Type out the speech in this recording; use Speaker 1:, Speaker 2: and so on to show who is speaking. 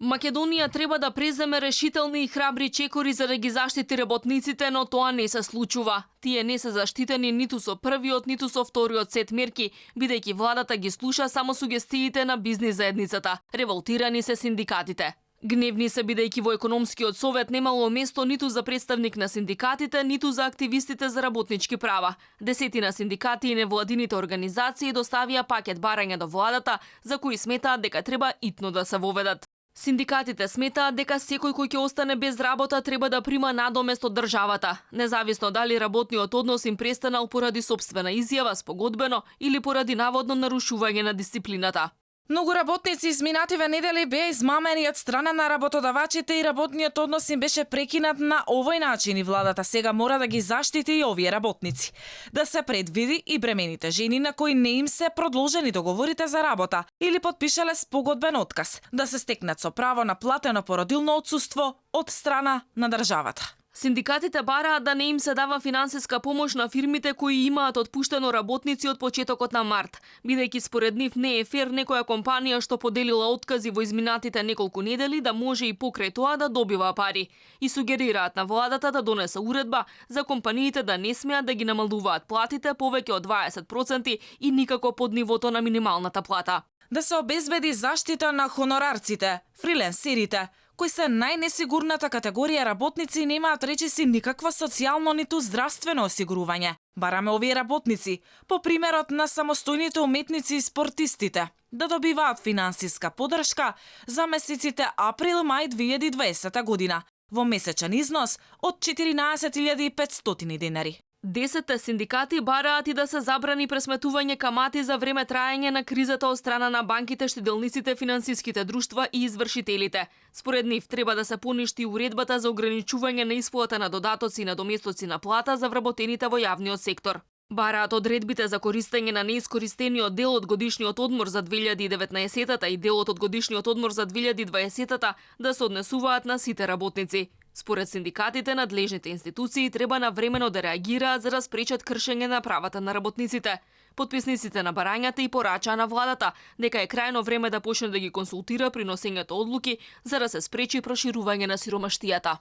Speaker 1: Македонија треба да преземе решителни и храбри чекори за да ги заштити работниците, но тоа не се случува. Тие не се заштитени ниту со првиот, ниту со вториот сет мерки, бидејќи владата ги слуша само сугестиите на бизнис заедницата. Револтирани се синдикатите. Гневни се бидејќи во економскиот совет немало место ниту за представник на синдикатите, ниту за активистите за работнички права. Десетина синдикати и невладините организации доставија пакет барања до владата, за кои сметаат дека треба итно да се воведат. Синдикатите сметаат дека секој кој ќе остане без работа треба да прима надомест од државата, независно дали работниот однос им престанал поради сопствена изјава, спогодбено или поради наводно нарушување на дисциплината.
Speaker 2: Многу работници изминативе недели беа измамени од страна на работодавачите и работниот однос им беше прекинат на овој начин и владата сега мора да ги заштити и овие работници. Да се предвиди и бремените жени на кои не им се продолжени договорите за работа или потпишале спогодбен отказ, да се стекнат со право на платено породилно отсуство од страна на државата.
Speaker 1: Синдикатите бараат да не им се дава финансиска помош на фирмите кои имаат отпуштено работници од почетокот на март, бидејќи според нив не е фер некоја компанија што поделила откази во изминатите неколку недели да може и покрај тоа да добива пари. И сугерираат на владата да донесе уредба за компаниите да не смеат да ги намалуваат платите повеќе од 20% и никако под нивото на минималната плата.
Speaker 2: Да се обезбеди заштита на хонорарците, фриленсерите, кои се најнесигурната категорија работници и немаат речиси никаква социјално ниту здравствено осигурување. Бараме овие работници, по примерот на самостојните уметници и спортистите, да добиваат финансиска подршка за месеците април-мај 2020 година, во месечен износ од 14.500 денари.
Speaker 1: 10 синдикати бараат и да се забрани пресметување камати за време траење на кризата од страна на банките, штеделниците, финансиските друштва и извршителите. Според нив треба да се поништи уредбата за ограничување на исплата на додатоци и надоместоци на плата за вработените во јавниот сектор. Бараат одредбите за користење на неискористениот дел од годишниот одмор за 2019 и делот од годишниот одмор за 2020 да се однесуваат на сите работници. Според синдикатите, надлежните институции треба навремено да реагираат за да спречат кршење на правата на работниците. Потписниците на барањата и порачаа на владата дека е крајно време да почне да ги консултира при носењето одлуки за да се спречи проширување на сиромаштијата.